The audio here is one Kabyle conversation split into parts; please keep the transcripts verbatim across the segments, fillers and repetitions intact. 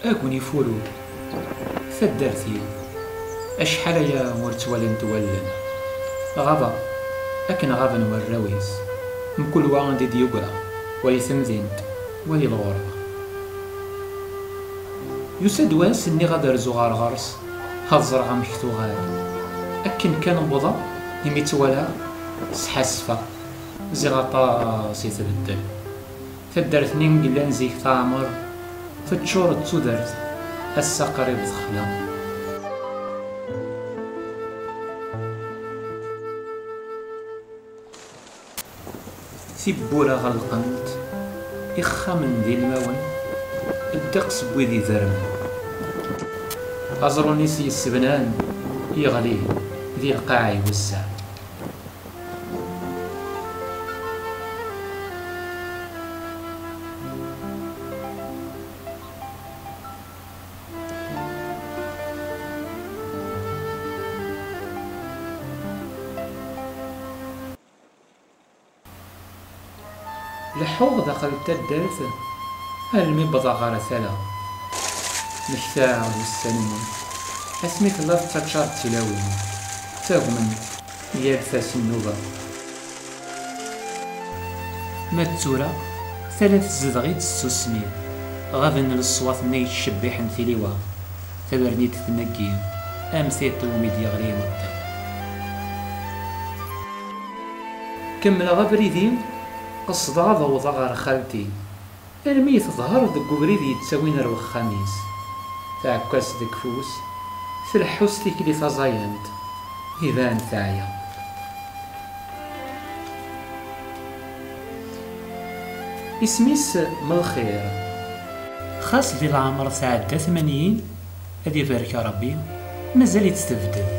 Agnif ur ur, taddart-iw, acḥal aya ur ttwalint wallen. Ɣabeɣ akken ɣaben warraw-is, mkul wa anda i d-yeggra, wa di temdint, wa di lɣerba. Yusa-d wass, nniɣ ad rzuɣ ar ɣer-s, ad ẓreɣ amek tuɣal. Akken kan wwḍeɣ, imi tt-walaɣ, sḥassfeɣ, ziɣ aṭas i tbeddel. Taddart-nni i yellan zik teɛmer, teččur d tudert, ass-a qrib texla. Tiwwura ɣelqent, ixxamen d ilmawen, ddeqs n wid idermen. Aẓru-nni s yessebnan yeɣli di lqaɛa iwesseɛ. Leḥḥuɣ daxel n taddart almi wwḍeɣ ɣer tala. Mektaɣ ussan-nni asmi tella tettaččar d tilawin, ttagment yal tasennuba. Ma d tura, tala tezdeɣ-itt tsusmi, ɣaben leṣwat-nni yettcebbiḥen tiliwa, tabernit tneggi am tiṭ iwumi d-yeɣli imeṭṭi. Kemmleɣ abrid-iw, qesdeɣ ad awḍeɣ ɣer xalti, armi teḍher deg ubrid yettawin ar wexxam-is. Taɛekkazt deg ufus, tleḥḥu s tikli taẓayant, iban teɛya. Isem-is Melxir. Xas di leɛmer tɛedda tmanyin, ad ibarek Ṛebbi, mazal-itt tebded.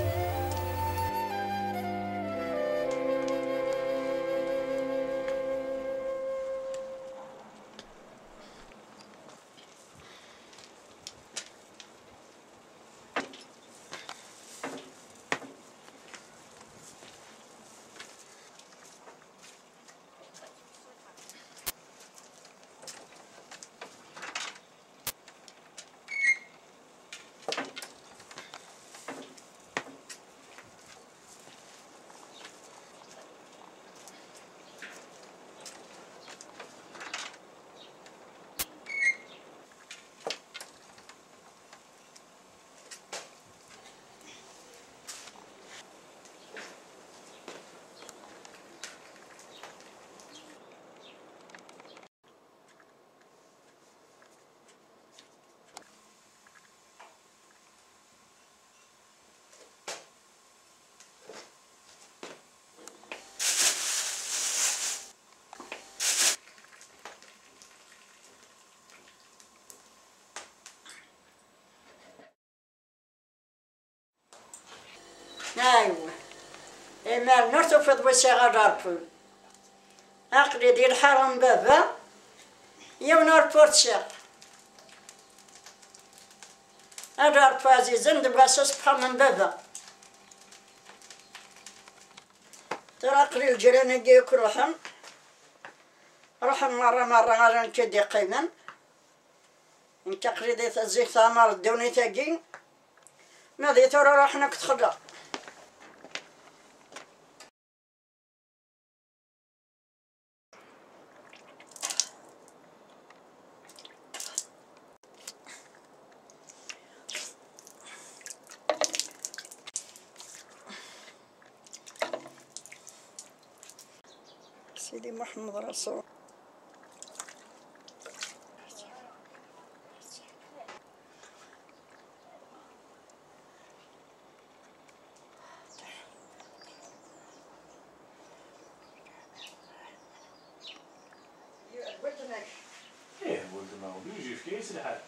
Aywa. Imaren ur tufiḍ wi sɛiɣ alarpul. Aql-i di lḥara n baba, yiwen ur pursiɣ. Alarpul ɛzizen deg wass-a s uxxam n baba. Tura aql-i lǧiran-agi akk ruḥen. Ruḥen merra merra, ala nekk i d-iqqimen. Nekk aql-i di zik teɛmer ddunit-agi. Ma di tura ruḥen akk txella. Sidi Muḥemmed Rasul. Ih, weltma obligé yefka-yas lḥal.